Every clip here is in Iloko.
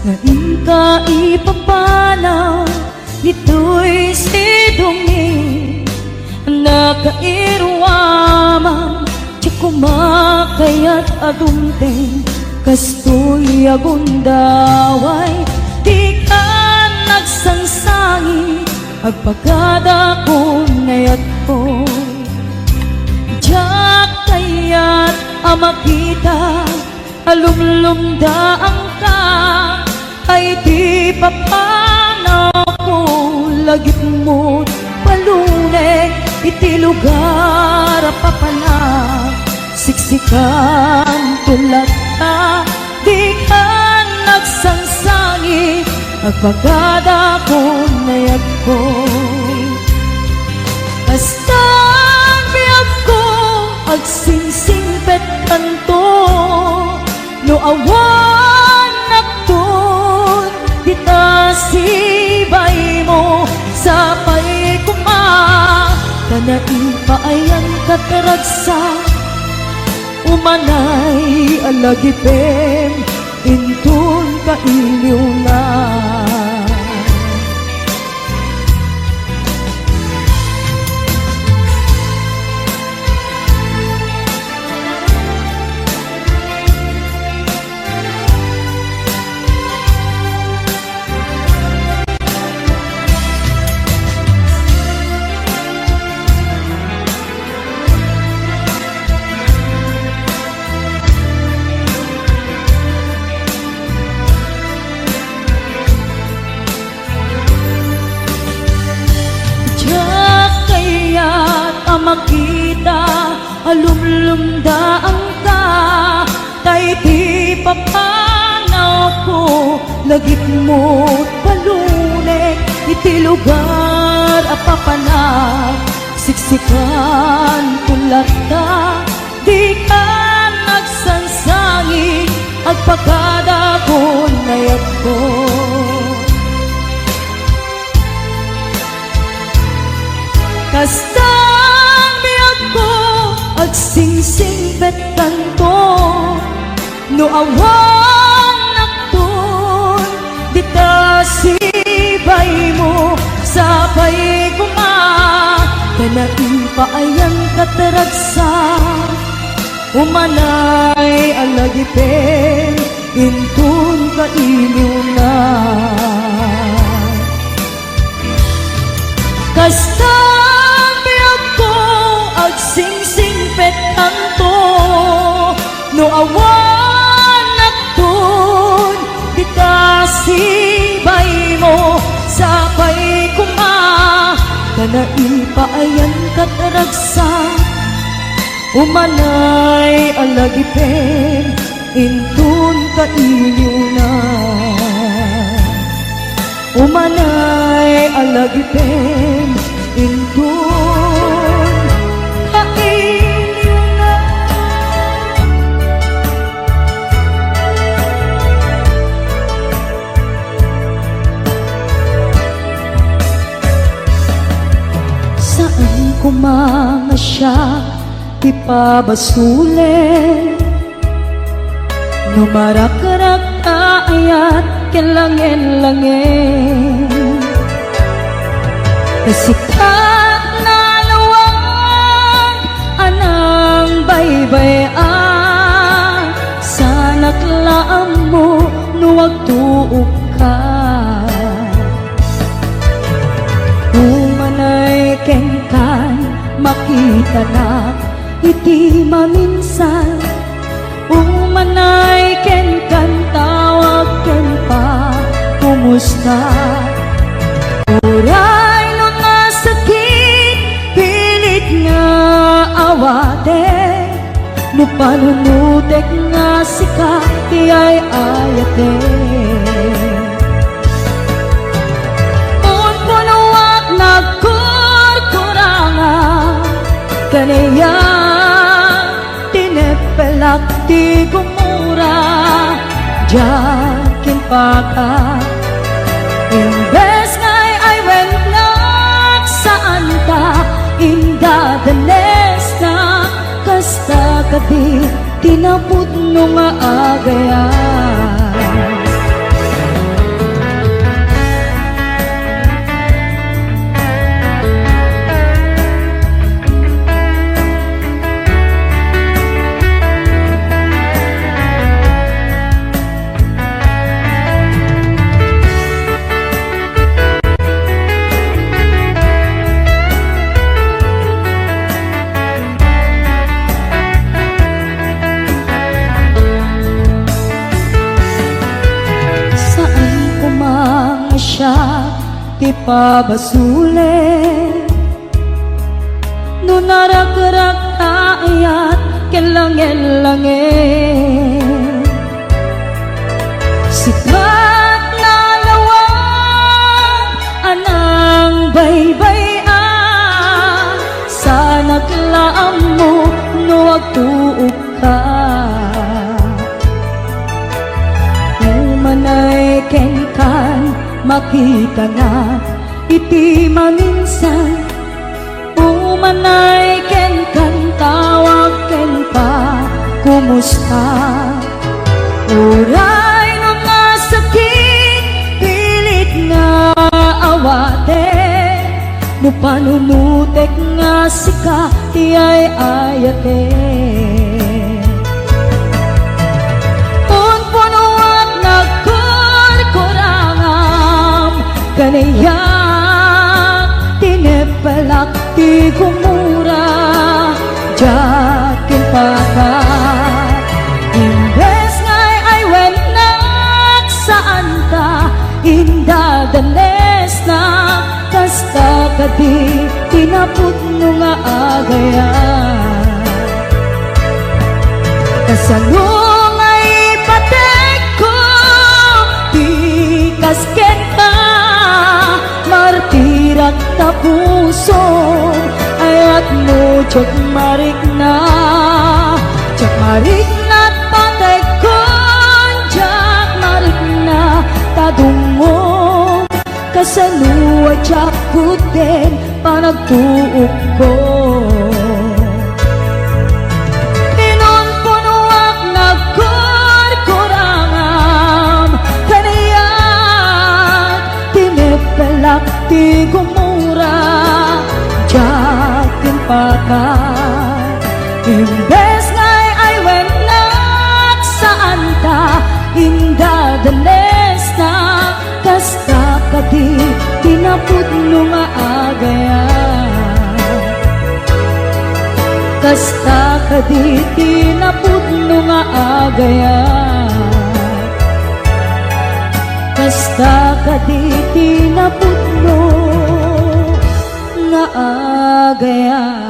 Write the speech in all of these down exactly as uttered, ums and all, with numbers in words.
Nga inka ipapanaw ditoy sidongit, nakairuaman, diak kumakayat a dumteng, kastoy a gundaway, dikan nagsangsangi, agpakada kun nayatko. Diak kayat a makita a lumlumdaanka, ay ti papanawko, lagipmo't palunek iti lugar a papanak. Siksikanto latta, dikan nagsangsangi, agpakada kun nayatko. Kasta biagko, agsingsingpetkanto, no awan nakton dita sibaymo, sapay koma ta naipaayankat ragsak, umanay a lagipem inton kailiwna. Diak kayat a makita a lumlumdaanka, tay ti papanawko, lagipmo't palunek iti lugar a papanak. Siksikanto latta, dikan nagsangsangi, agpakada kun nayatko. Kasta biagko, agsingsingpetkanto, no awan nakton dita sibaymo, sapay koma ta naipaayankat ragsak, umanay a lagipem inton kailiwna. Kasta biagko, agsingsingpetkanto, no awan nakton dita sibaymo, sapay koma ta naipaayankat ragsak, umanay a lagipem inton kailiwna. Umanay a lagipem inton kailiwna. Saan koma nga siak ti pabasulen, no marakrak ta ayat ken langen-langen. Sika ti nalawag a nangbaybay-an, saanak la ammo no agtuokka. Umanay kenkan, makitanak iti maminsan. Umanay kenkan, tawag ken pakumusta. Uray no nasakit, pilit nga awatek. No panunotek nga sika ti ay-ayatek. Punpunoak nagkurkuranga, kaniak tineppelak ti gumura, diak impaka. Imbes nga ay-aywentnak, saanta indadanesna, kasta kadi ti napudno nga agayam. Ti pabasolek no narakrak ta ayat ken langellangel. Sikat nalawag a nangbaybay-an, sanak la ammo no agtuok ka. Umanay kenkan, makitanak iti maminsan. Umanay kenkan, tawag ken pa, kumusta? Uray no nasakit, pilit nga awatek. No panunotek nga sika ti ay-ayatek. Punpunuak nagkurkurangam, kaniak tineppelak ti gumura, diak ken pakat. Imbes nga ay-aywennak, saanta indadanesna. Kasta kadi ti napudno nga agayat. Kasano nga ipatekko ti kas kenka? Martirak ta pusom, ayatmo diak marikna. Diak marikna ta tekkon, diak marikna ta dungngom. Kasano a diak pudden panagtuokko? Pinunpunoak nagkurkurangam, kaniak tineppelak ti gumura, diak ken pakat. Imbes nga ay-aywennak, saanta indadanesna. Kasta kadi ti napudno nga agayat. Kasta kadi ti napudno nga agayat. Kasta kadi ti napudno nga agayat.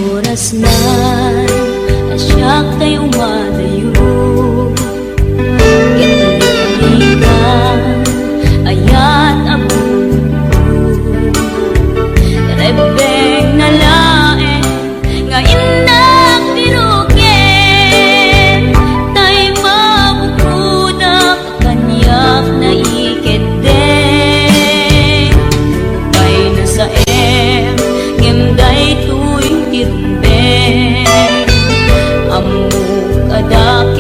Oras na a siak tay umadayo. Ket di ka ayat a bukod. Rebbengna laeng nga innak ti rugiek, tay mabukodak kaniak naikeddeng. Nupay nasaem, ngem daytoy ti rumbeng. Ammok a dakes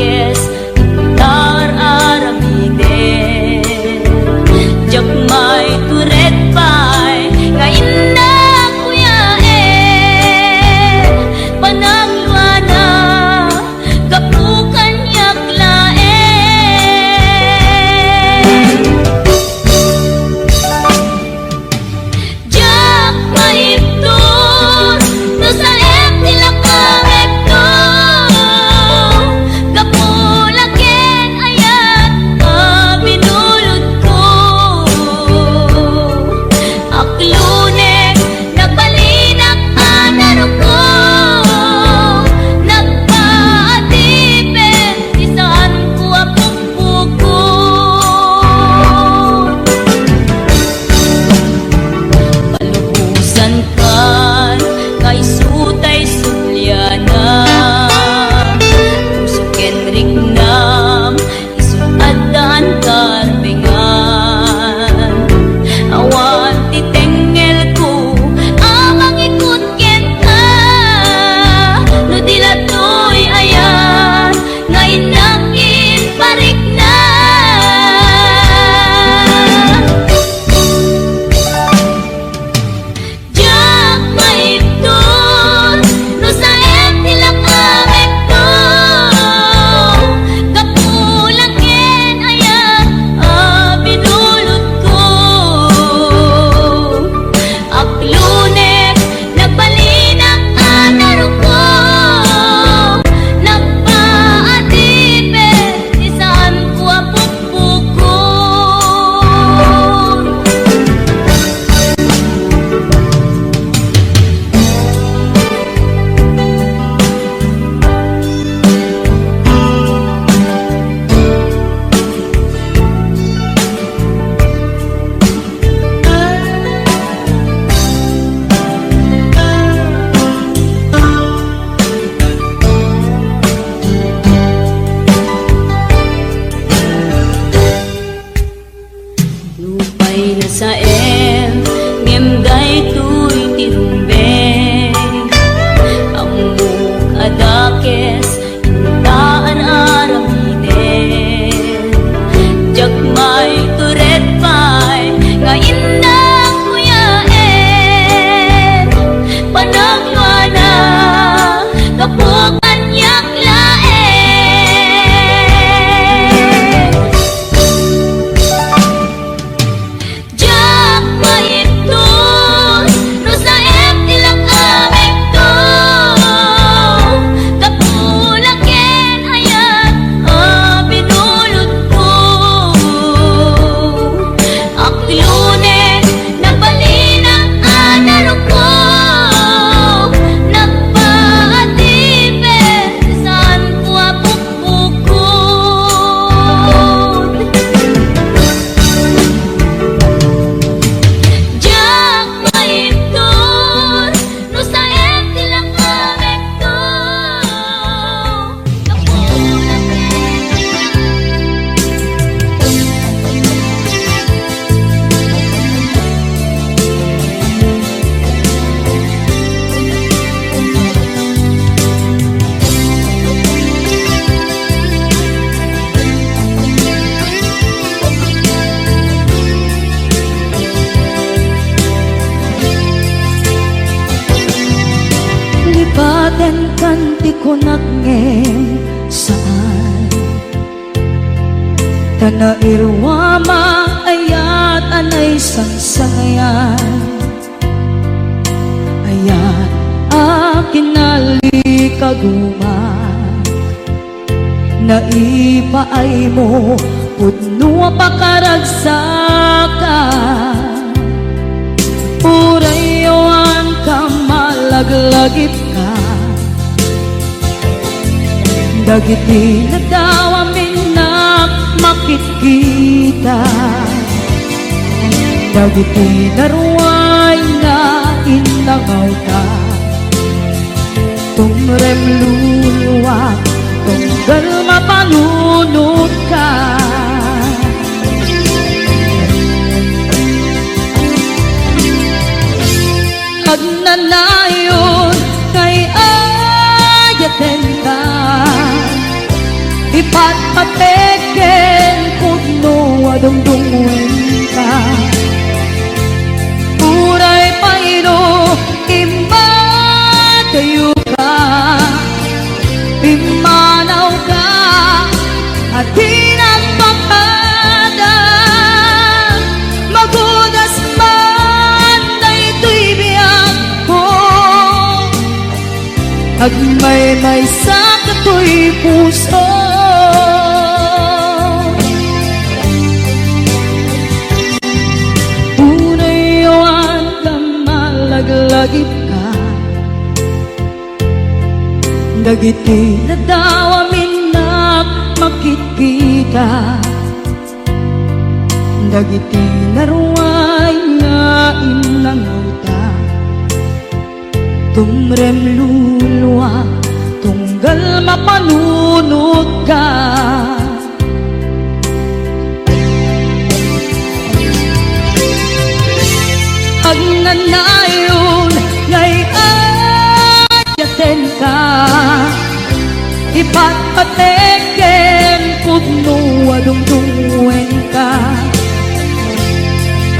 Tenkan ti kunak ngem saan. Ta nairuam a ayat a naisangsangayan. Ayat a kinalikaguma. Naipaaymo pudno a pakaragsakan. Uray awan ka, malaglagipka. Dagiti nadawam innak makitkita. Dagiti naruay nga innangawta. Tumrem luluak, tunggal mapanunotka. Agnanayon nga ay-ayatenka, ipatpatek ken pudno a dungdungngoenka. Uray pay no immadayoka, pimmanawka, a di nagpakada. Magudas man daytoy biagko, agmaymaysa katoy puso. Uray awan ka, malaglagipka. Dagiti nadawam innak makitkita. Dagiti naruay nga innangawta. Tumrem luluak, tunggal mapanunotka. Agnanayon nga ay-ayatenka, ipatpatek ken pudno a dungdungngoenka.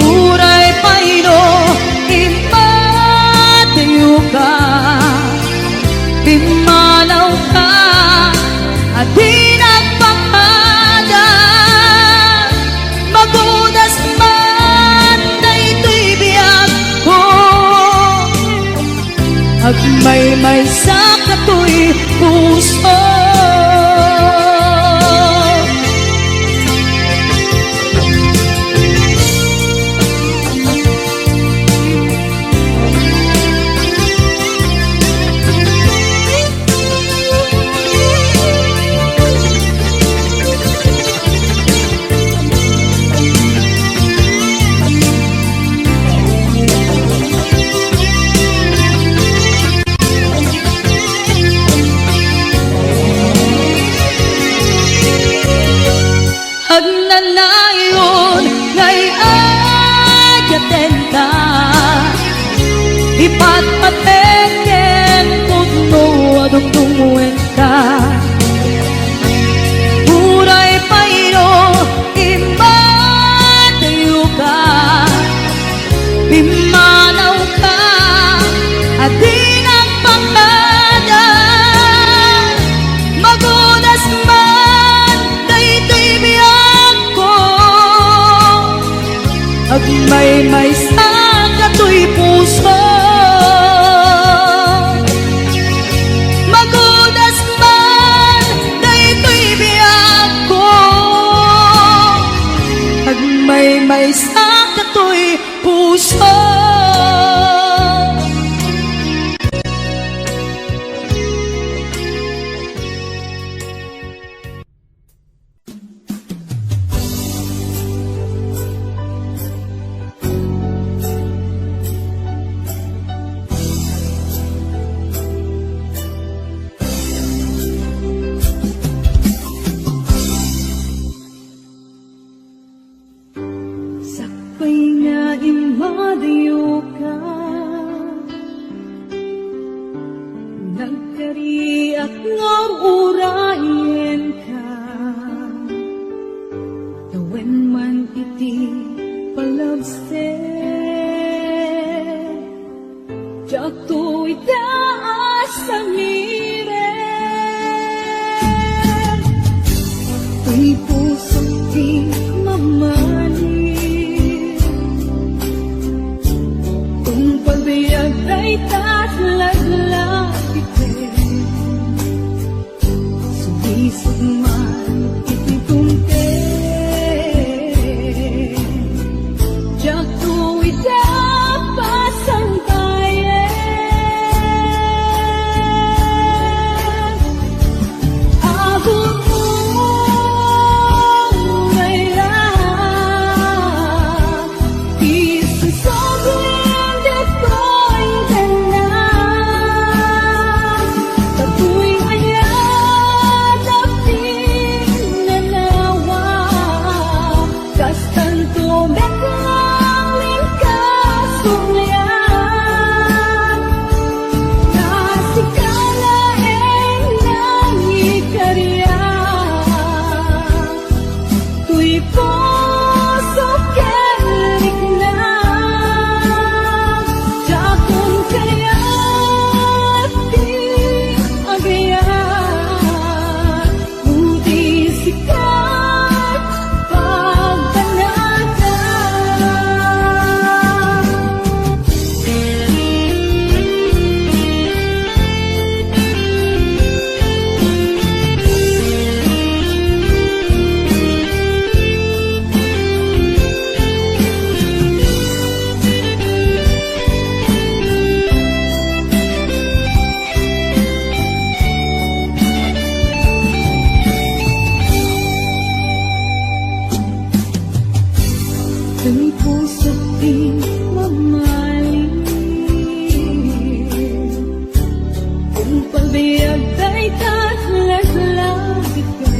Uray pay no immadayoka, pimmanawka, a di nagpakada. Magudas man daytoy biagko, agmaymaysa katoy puso. Agnanayon nga ay-ayatenka, ipatpatek ken pudno a dungdungngoenka. Uray pay no immadayoka, pimmanawka, a di nagpakada. Magudas man daytoy biagko, agmaymaysa katoy puso. Magudas man daytoy biagko, agmaymaysa katoy puso. Sakbay nga immadayoka, nagkariak nga urayenka. Tawen man iti palabser, diakto ita a Samiren, toy pusok ti mamali. Ungpal biag dayta laglagipem. Sumisog man iti tungteng. Diakto ida pasangbayen. Aguray la ti susubli ditoy tengnga. Datoy aya ti nanawa. Kastanto met laeng ti kasublian, ta sika laeng nangikariak. Toy puso ken rikna, diakon kayat ti agayat. Mo ti sikat pagbanagak. Ken pusok ti mamali. Ungpal biag dayta laglagipem.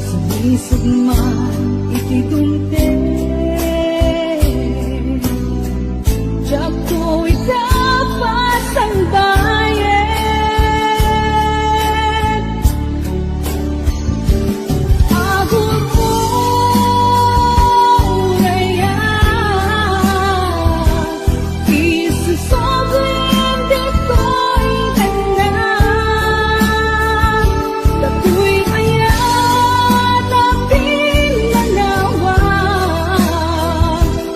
Sumisog man iti tungteng. Diakto ida pasangbayen. Aguray la ti susubli ditoy tengnga. Datoy aya ti nanawa.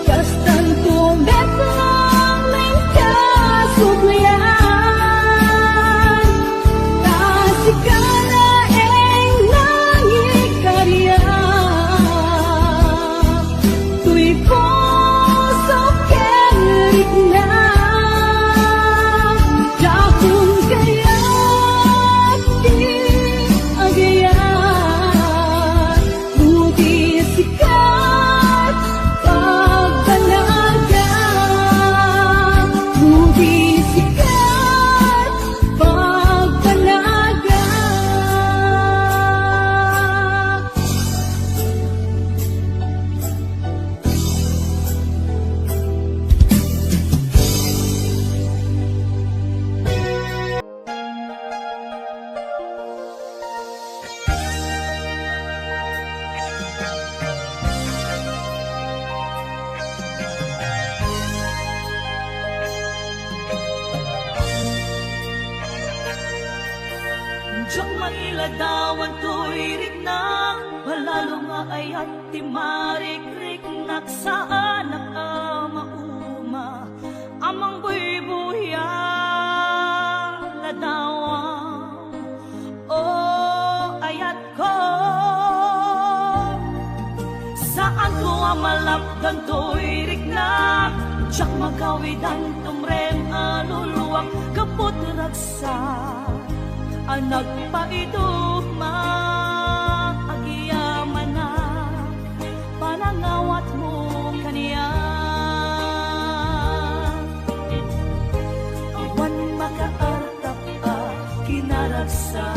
Kastanto met laeng ti kasublian, ta sika laeng nangikariak. Toy puso ken rikna, diakon kayat ti agayat. Mo ti sikat pagbanagak. Mo ti sikat pagbanagak. Diak mailadawan toy riknak, palalo nga ayat ti marikriknak, saanak a mauma. Amang buybuya ladawan, o ayatko. Saanko a malapdan toy riknak, diak magawidan tumreng a luluak, gapu ti ragsak a nagpaiduma. Agyamanak panangawatmo kaniak. Awan makaartap a kinaragsak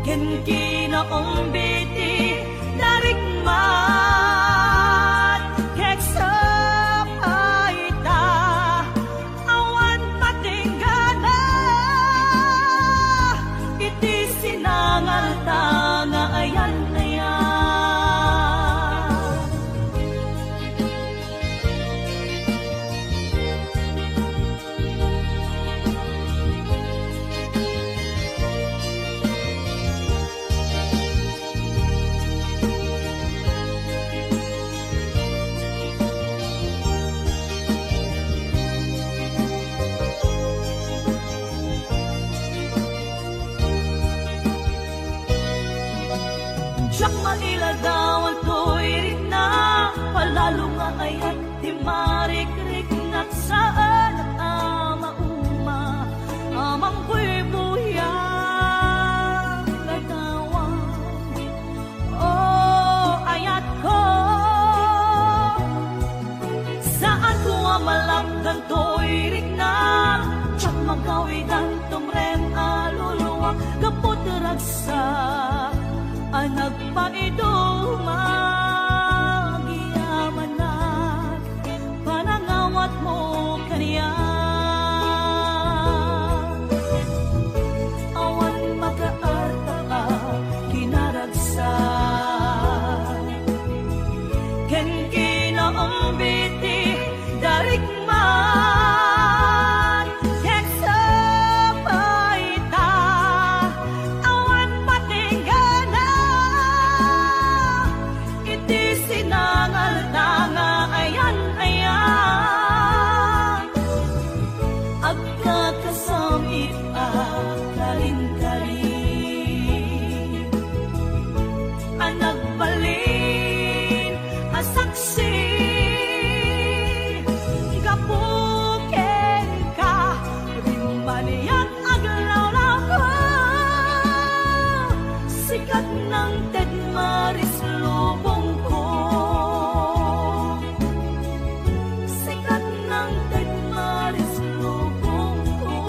ken kinaumbi ti narikmat. Keksa pay ta awan patinggana iti sinangalta nga ayan-ayan. Diak mailadawan toy riknak, palalo nga ayat ti marikriknak, saanak a mauma, a mangbuybuya, ladawan. O ayatko, saanko a malakdan toy riknak, diak magawidan tumrem a luluak, gapu ti ragsak a nagpaiduma, agyamanak panangawatmo kaniak. Awan makaarta a kinaragsak ken kinaumbit ti darikman. Ket sapay ta awan patinggana iti sinangalta nga ayan-ayan. Agkakasam-it a kalinkarin a nagbalin a saksi gapu kenka, rimmaniak aglawlawko. Sika ti nangted maris lubongko. Sika ti nangted maris lubongko.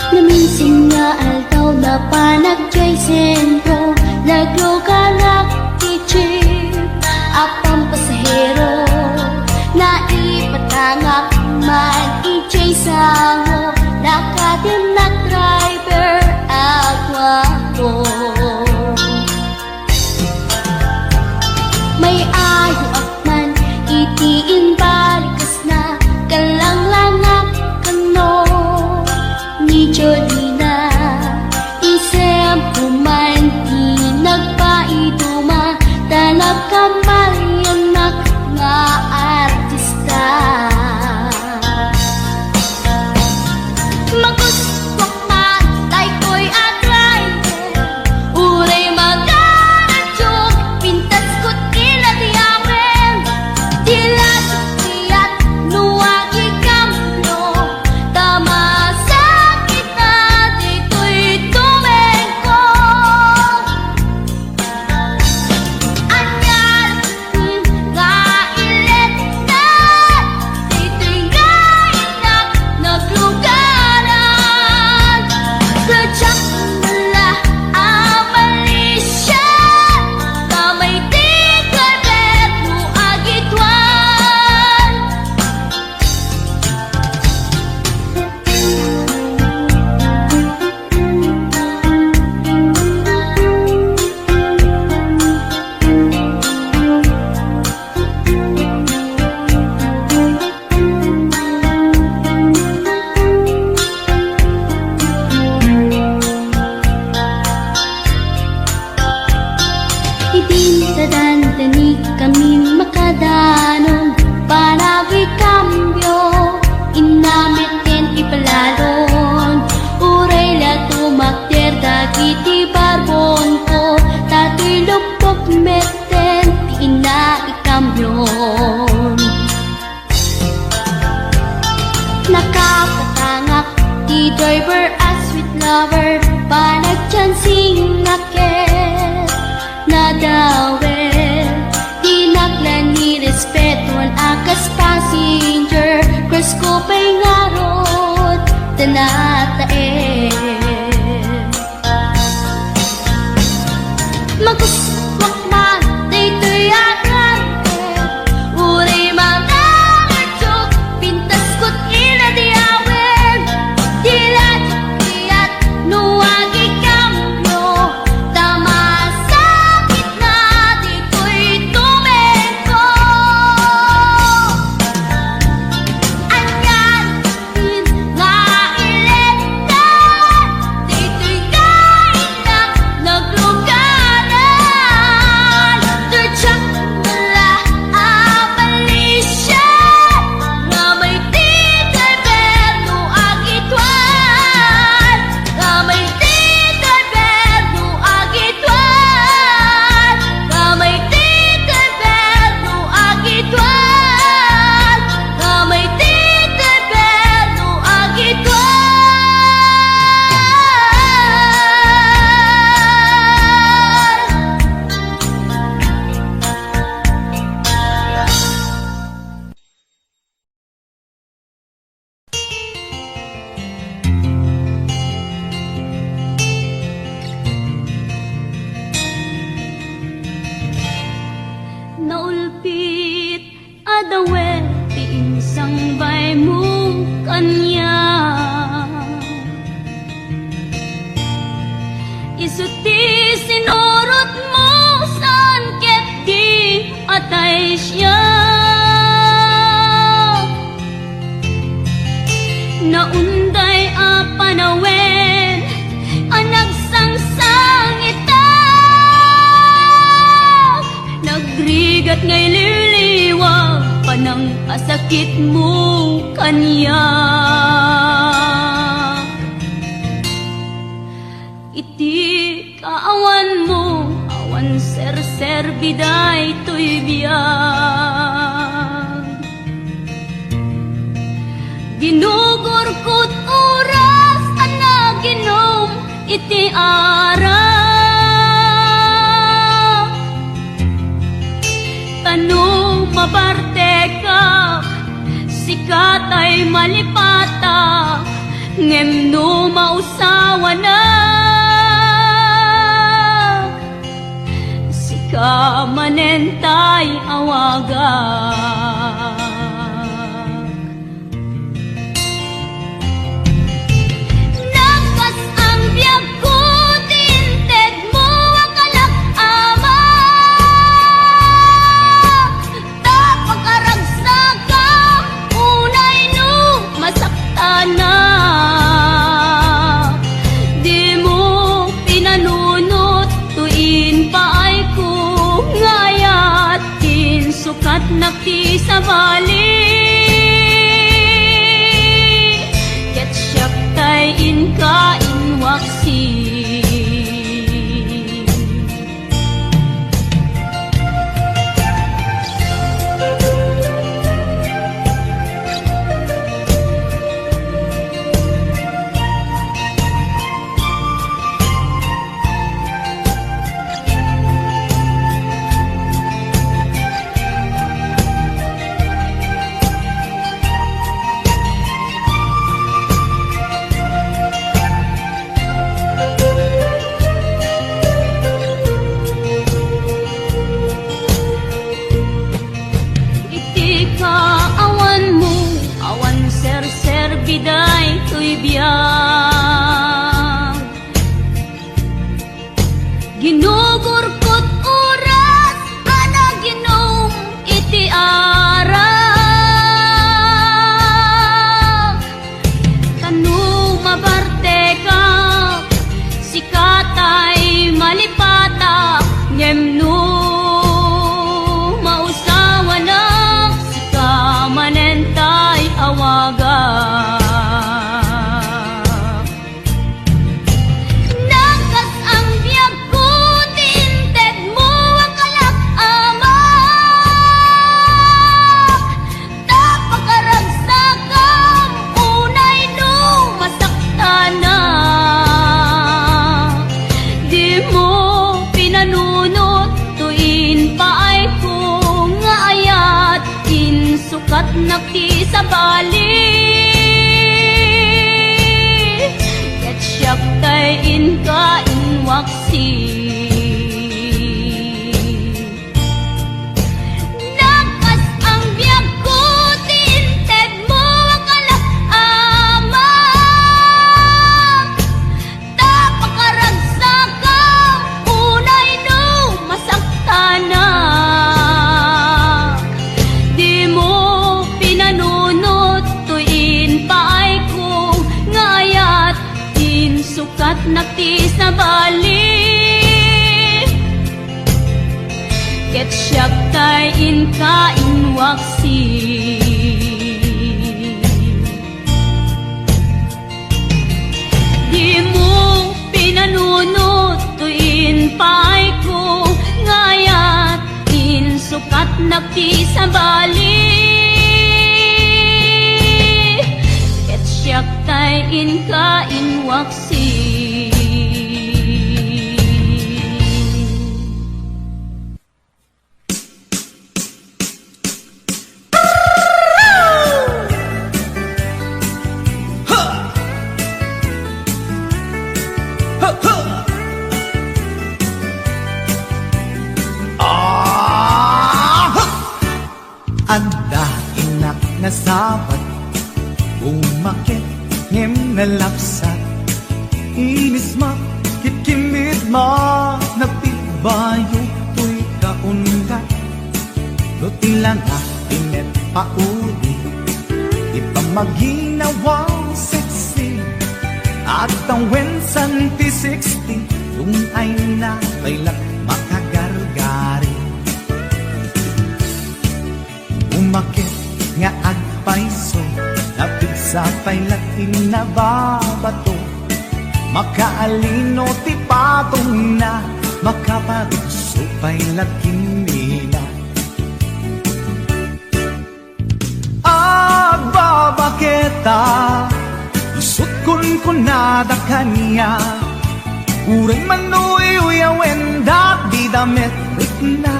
Naminsan nga aldaw, napanak jay sentro, naglugarak ti jeep a pampasahero. Naipatangak man idiay sango, nakatimnak driver a guapo. May-ayoak man iti imbalikas na, kallanglangak kano ni Jolina. Isem ko man ti nagpaiduma, ta nagkamaliannak nga artista. Magustuak man daytoy a driver, uray magaradio, pintasko ti ladiawen. Ti ladiat no agikambio, ta masakit na ditoy tumengko. Ania nga iletna, ditoy nga innak naglugaran. Sadiak la a malisia, ta may ti driver no agituan. Idin ta dandani kami makadanon, panagikambio, inna met ken ipalalon. Uray la tumakder dagiti barbonko, ta ti lupok met ken ti inna ikambion. Nakapatangak ti driver a sweet lover, panagchansing a ket nadawel. Dinak la ni respetuan a kas passenger, crush ko pay ngarud, ta nataen. Magustuak man daytoy a driver, uray mangaradiok, pintasko ti ladiawen. Ti ladiat Dawe ti insangbaymo kaniak. Isu ti sinurotmo saan ket di atay siak. Naunday a panawen a nagsangsangitak, nagrigat nga ililiwag panang a sakitmo kaniak. Iti kaawanmo, awan serserbi daytoy biag. Ginugurkot oras a naginom iti arak. Ta no mabartekak, sika tay malipatak, ngem no mausawanak, sika manen tay awagak. Nagkas-ang biagko ti intedmo a kalak, Ama. Ta pakaragsakam unay no masaktanak. Dimo pinanunot toy impaayko nga ayat, insukatnak ti sabali. Ket siak tay inka inwaksi. Iti kaawanmo, awan serserbi daytoy biag. Ginugurkot oras a naginom iti arak. Ta no mabartekak, sika tay malipatak, ngem no mausawanak, sika manen tay awagak. Nagkas-ang biagko ti intedmo a kalak, Ama. Ta pakaragsakam unay no masaktanak. Dimo pinanunot toy impaayko nga ayat, insukatnak ti sabali. Ket siak tay inka inwaksi. Nagkas-ang biagko ti intedmo a kalak, Ama. Ta pakaragsakam unay no masaktanak. Dimo pinanunot toy impaayko nga ayat, insukatnak ti sabali. Ket siak tay inka inwaksi. Dimo pinanunot toy impaayko nga ayat, insukatnak ti sabali. Ket siak tay inka inwaksi. Adda innak nasabat, umaket ngem nalapsat. Inismak, kitkimmitma, nagpigbayo toy kaundat. No ti langak ti met pauli, ti pammaginawa sexy, agtawen santi sixty, tungayna pay la makagargari. Umaket nga agpayso, napigsa pay la ti nababato. Makaalino ti patongna, makaparugso pay la ti nina. Agbabaketa, isut' kunkunada kaniak. Uray man uyuyawen da, dida met rikna,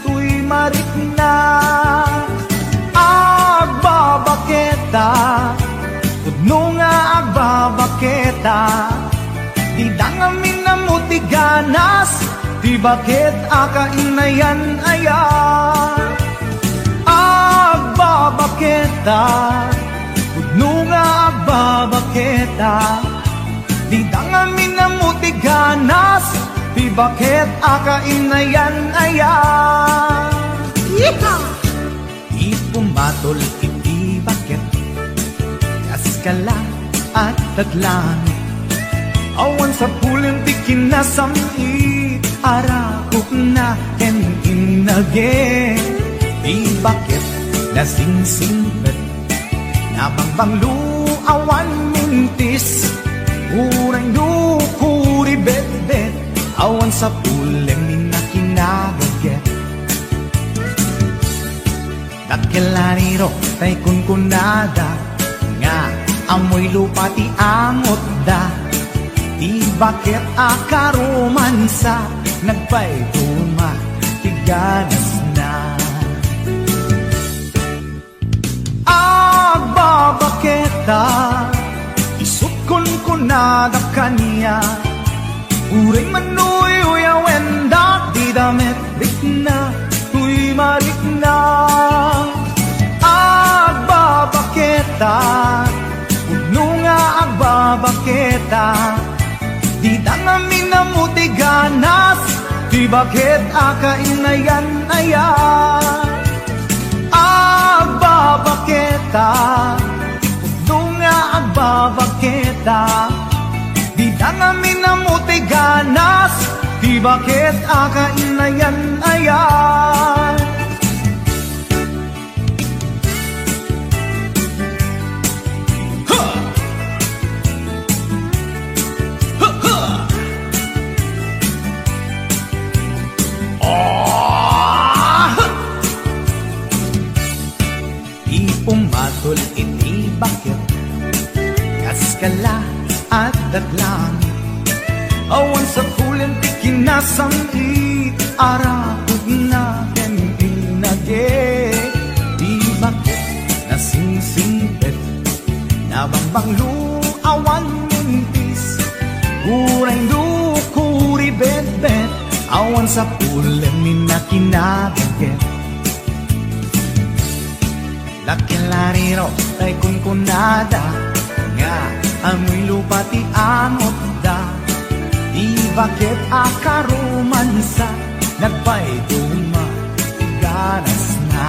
toy marikna. Agbabaketa, pudno nga agbabaketa, dida ngamin ammo ti ganas, ti baket a kainayan aya. Agbabaketa, pudno nga agbabaketa, dida ngamin ammo ti ganas, ti baket a kainayan aya. Yeehaw! Ipumatol iti baket, kas kala at taglan. Awan sapulen ti kinasam-it, arakupna ken innage. Ti baket nasingsingpet, nabangbanglo awan mintis. Uray no kuribetbet, awan sapulen ni nakinagaget. Dakkel a riro tay kunkunada nga ammoy lupa ti angotda. Ti baket a karomansa, nagpayduma ti ganasna. Agbabaketa, isut' kunkunada kaniak. Uray man uyuyawen da, dida met rikna, toy marikna. Agbabaketa, pudno nga agbabaketa, dida ngamin ammo ti ganas, ti baket a kainayan aya. Agbabaketa, pudno nga agbabaketa, dida ngamin ammo ti ganas, ti baket a kainayan aya. Ha! Ha, ha! Ah! Ti umatol iti baket, kas kala at datlang. Awan sapulen ti kinasam-it, arakupna ken innage. Ti baket nasingsingpet, nabangbanglo awan mintis. Uray no kuribetbet, awan sapulen ni nakinagaget. Dakkel a riro tay kunkunada nga ammoy lupa ti angotda. Ti baket a karomansa, nagpayduma ti ganasna.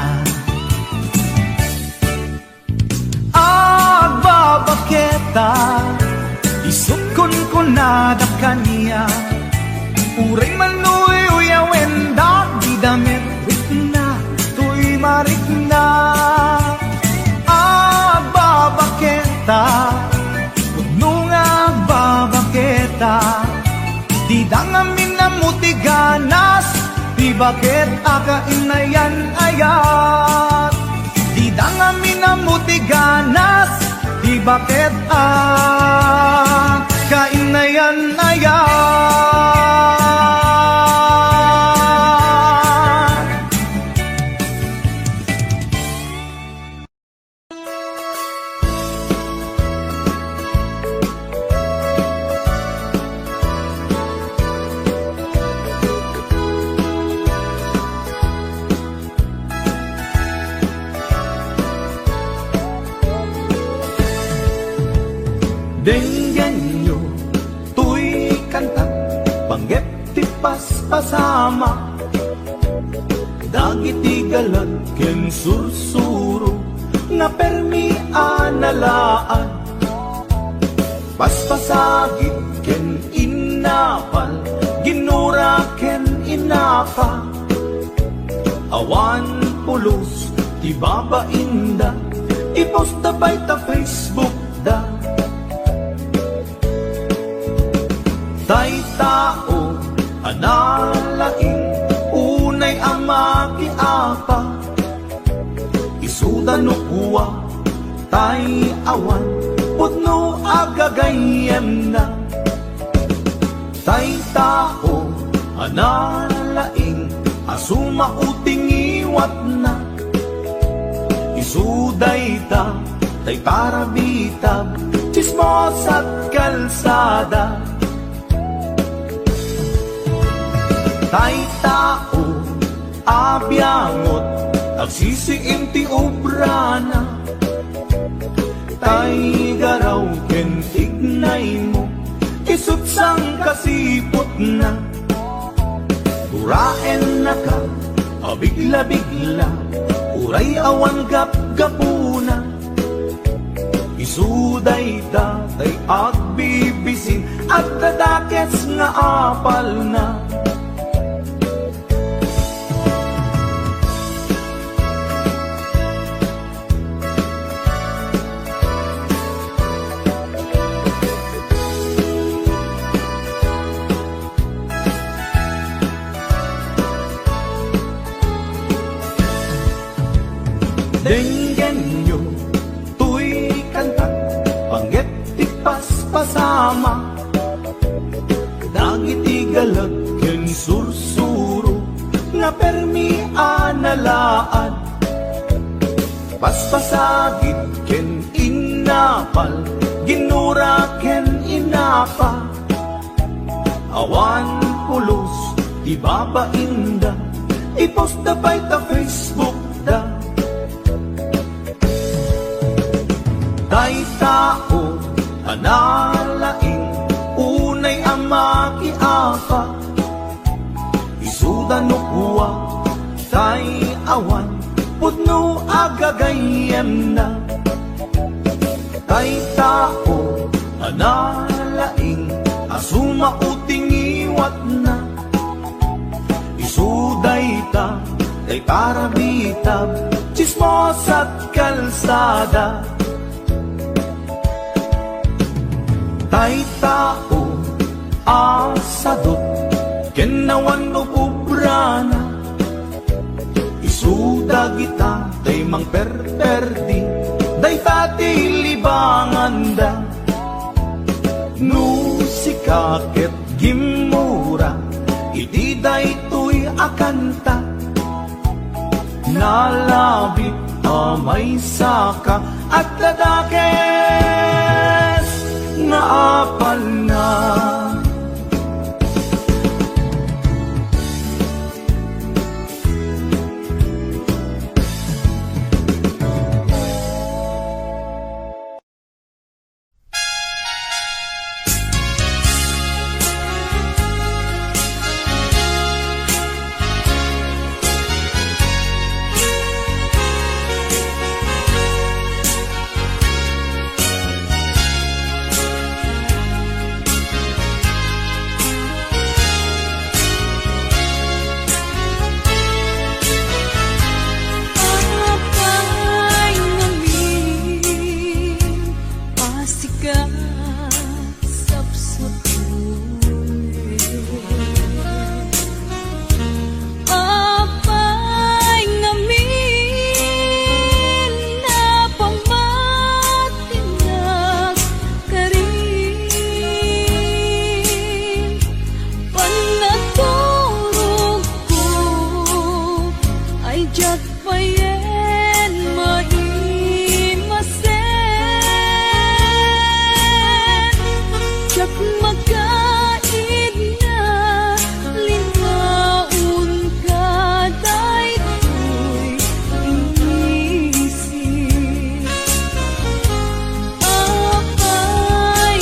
Agbabaketa, isut' kunkunada kaniak. Uray man uyuyawen da, dida met rikna, toy marikna. Agbabaketa, pudno nga agbabaketa, dida ngamin ammo ti ganas, ti baket a kainayan aya. Dida ngamin ammo ti ganas, ti baket a kainayan aya. Denggenyo toy kanta, panggep ti paspasama. Dagiti galag ken sursuro nga permi a nalaad. Paspasagid ken innapal, ginura ken innapa. Awan pulos ti babainda, i-post da pay ta Facebook da. Tay tao a nalaing, unay a makiapa, isuda no kua, tay awan pudno a gagayyemna. Tay tao a nalaing a sumao ti ngiwatna. Isu dayta tay parabitab, tsismosa ket kalsada. Tay tao a biangot, agsisiim ti obrana. Tay garaw ken tignaymo, isu't sangkasiputna. Uraennaka a bigla-bigla, uray awan gapgapuna. Isu dayta tay agbibisin, agdadakes nga apalna. Denggenyo toy kanta, panggep ti paspasama. Dagiti galag ken sursuro nga permi a nalaad. Paspasagid ken innapal, ginura ken innapa. Awan pulos ti babainda, i-post da pay ta Facebook da. Tay tao a nalaing, unay a makiapa, isuda no kua, tay awan pudno a gagayyemna. Tay tao a nalaing a sumao ti ngiwatna. Isu dayta tay parabitab, tsismosa ket kalsada. Tay tao a sadut ken awan no pubrana. Isu dagita tay mangperperdi, dayta ti libanganda. No sika ket gimmura iti daytoy a kanta, nalabit a maysaka, agdadakes nga apalna. Apay ngamin a sika sapsapul. Apay ngamin a pamatinak karin. Panaturogko ay diak payen maimasen. Diak makaidna linnaonka daytoy inisip. Apay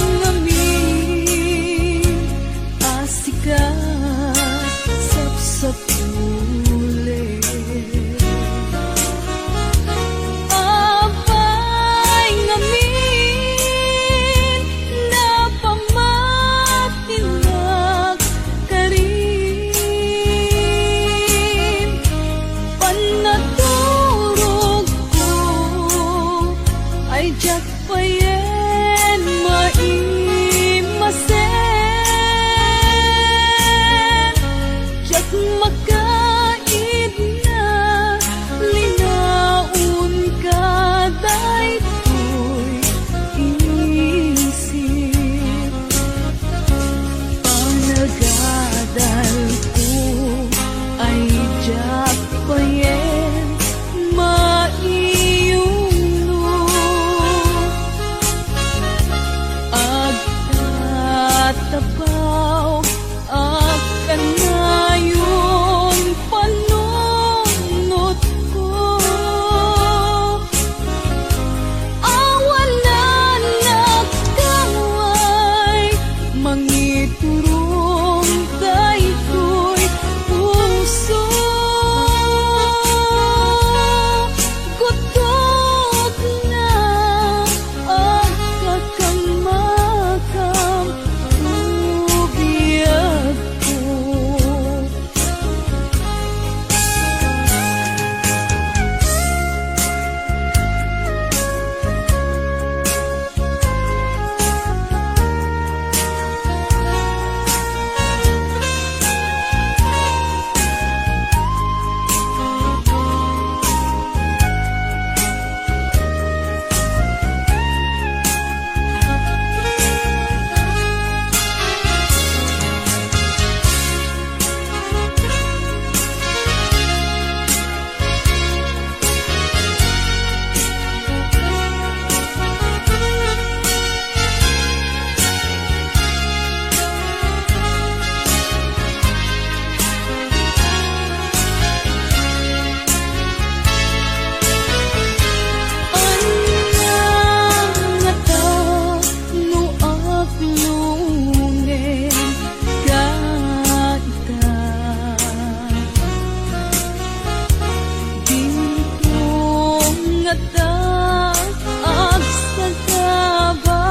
Agsagaba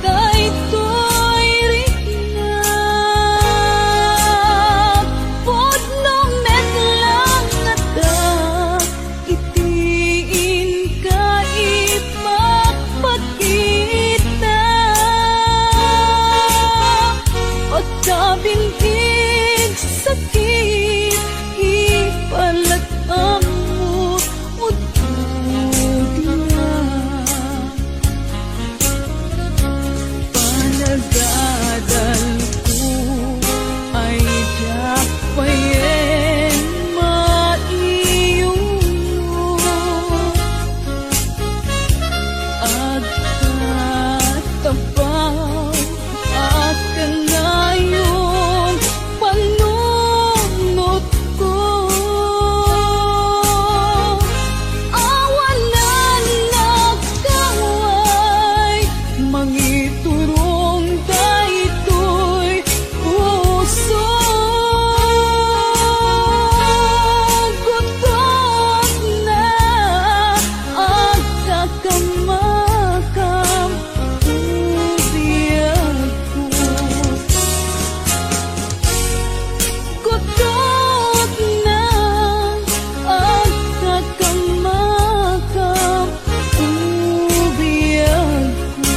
daytoy riknak, pudno met laeng ngata iti inka ipakpakita. Agtabindig sakit, ipalag-ammo ududna. Panagadalko ay diak payen maiyuno. Agtatapaw a kanayon panunotko. Awanan nagkaway mangiturong daytoy puso. Gutot na agkakamakam biagko. Gutot na agkakamakam biagko.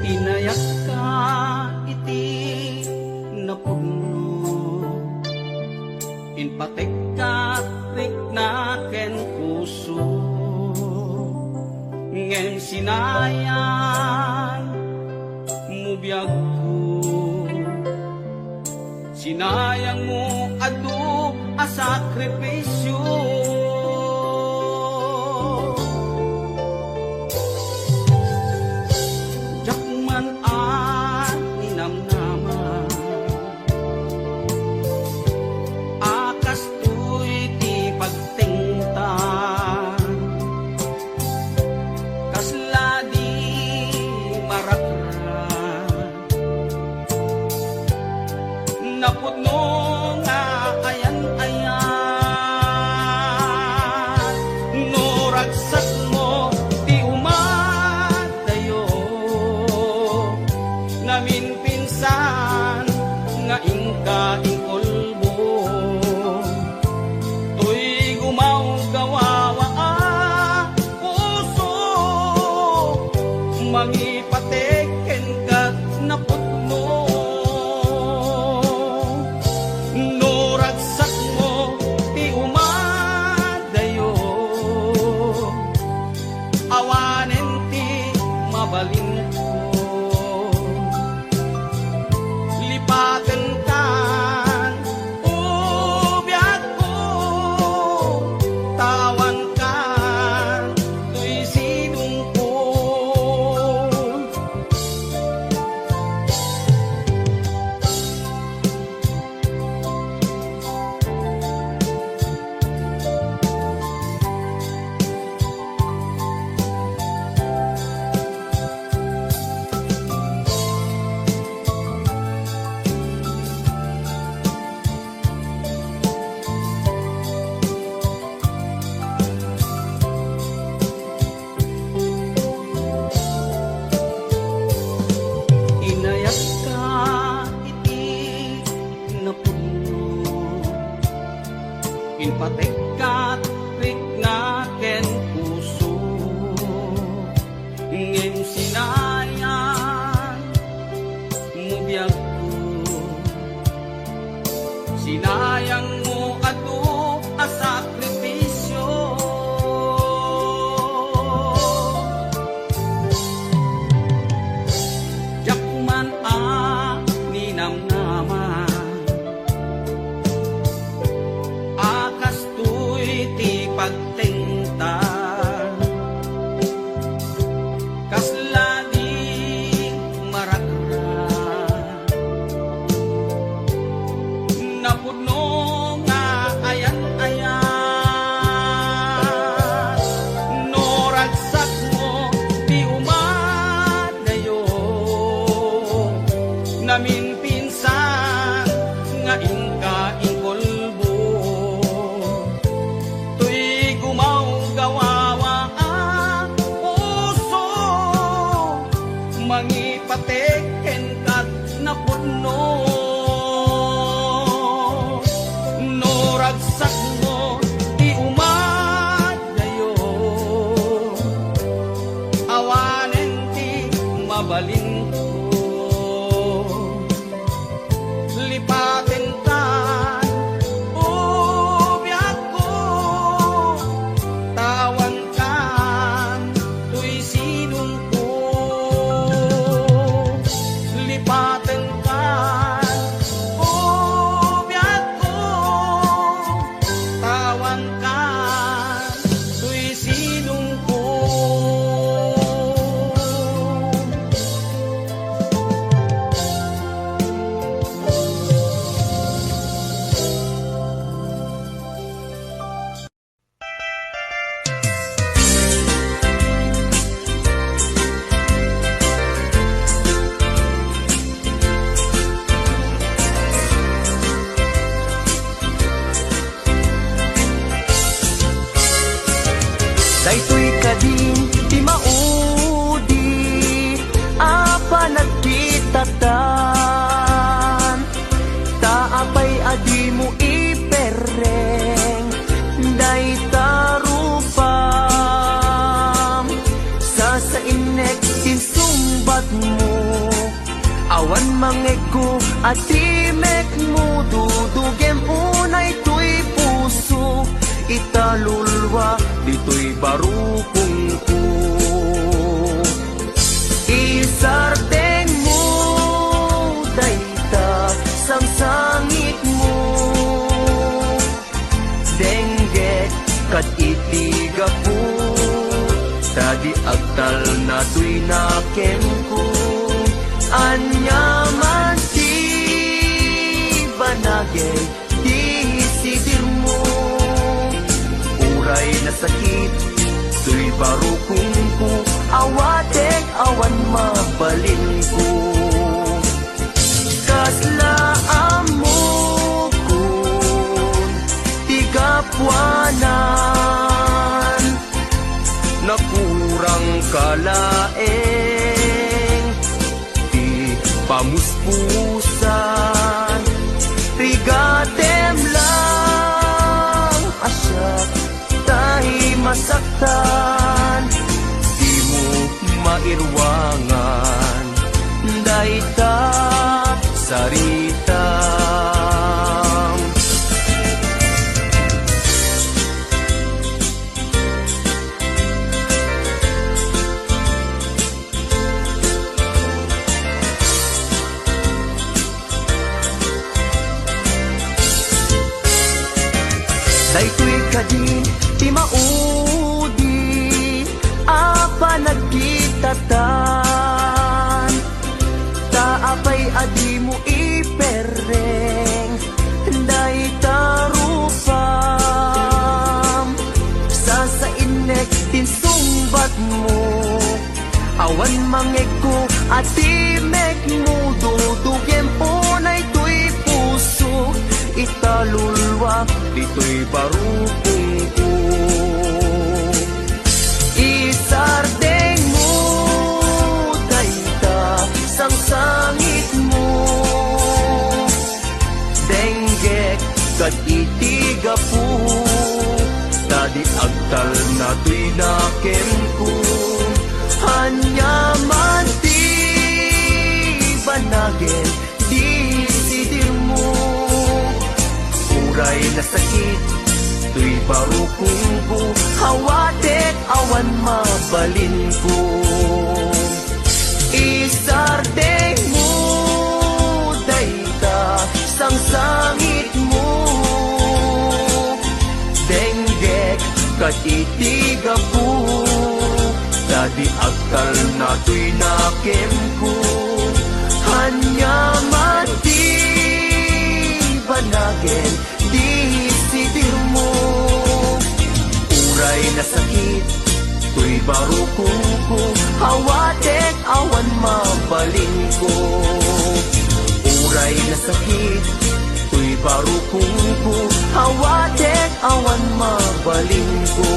Inayakka iti napudno. Inpategka ti riknak ken puso, ngem sinayangmo biagko. Sinayangmo adu a sakrifisio. Diak man a ninamnama a kastoy ti pagtengta. Kasla di marakrak. Napudno nga ayan-ayat no ragsakmo ti umadayo. Naminpinsan nga inka inkulbo. Toy gumawgawa a puso, mangipatek kenka napudno. No ragsakmo ti umadayo, awanen ti mabalinko. Lipatenkan, o biagko, ta awankan toy sidongko. Inayakka iti napudno. Inpategka ti riknak ken puso, ngem sinayangmo biagko. Sinayangmo adu a sakrifisio. Diak man a ninamnama Kenka napudno no ragsakmo ti umadayo, awanen ti mabalinko. Lipatenka, o biagko, tawankan toy sidongko. Lipatenka, o biagko, tawankan toy sidongko. Daytoy kadin ti maudi a panagkitatan, ta apay a dimo iperreng dayta rupam? Sasainek ti insungbatmo. Awan mangegko a timekmo, dudugem unay toy puso, italulwa ditoy barukongko. Isardengmo dayta sangsangitmo. Denggek kad iti gapu, ta di agtalna toy nakemko. Aniaman ti banagen ti sidirmo. Uray nasakit toy barukongko, awatek awan mabalinko. Kasla ammokon ti gapuanan, nakurangka laeng ti pamuspusan. Rigatem lang a siak tay masaktan, dimo mairuangan dayta saritam. Daytoy kadin ti maudi a panagkitatan, ta apay a dimo iperreng dayta rupam? Sasainek ti insungbatmo. Awan mangegko a timekmo, dudugem unay toy puso, italulwa ditoy barukongko. Isardengmo dayta sangsangitmo. Denggek kad iti gapu, ta di agtalna toy nakemko. Aniaman ti banagen ti sidirmo. Uray nasakit toy barukongko, awatek awan mabalinko. Isardengmo dayta sangsangitmo. Denggek kad iti gapu, ta di agtalna toy nakemko. Aniaman ti banagen ti sidirmo. Uray nasakit toy barukongko, awatek awan mabalinko. Uray nasakit toy barukongko, awatek awan mabalinko.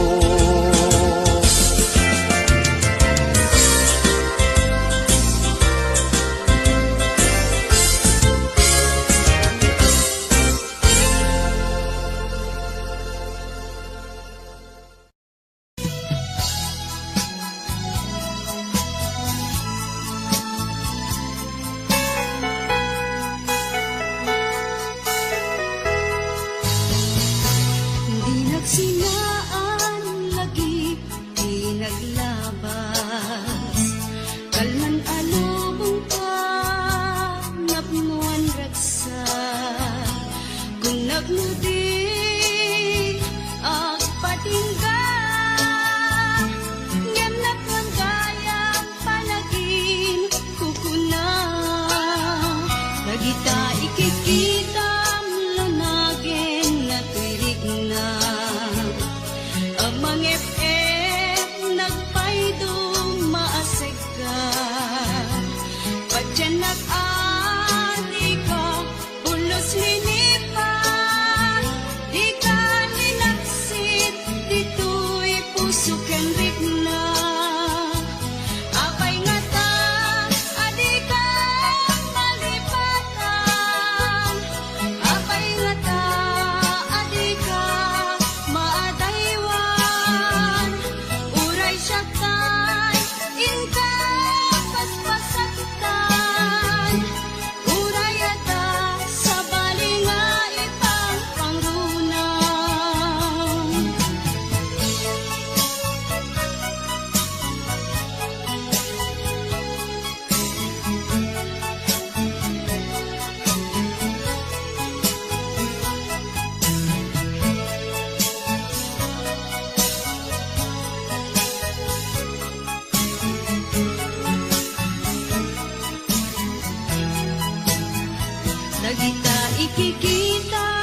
Ita ikikita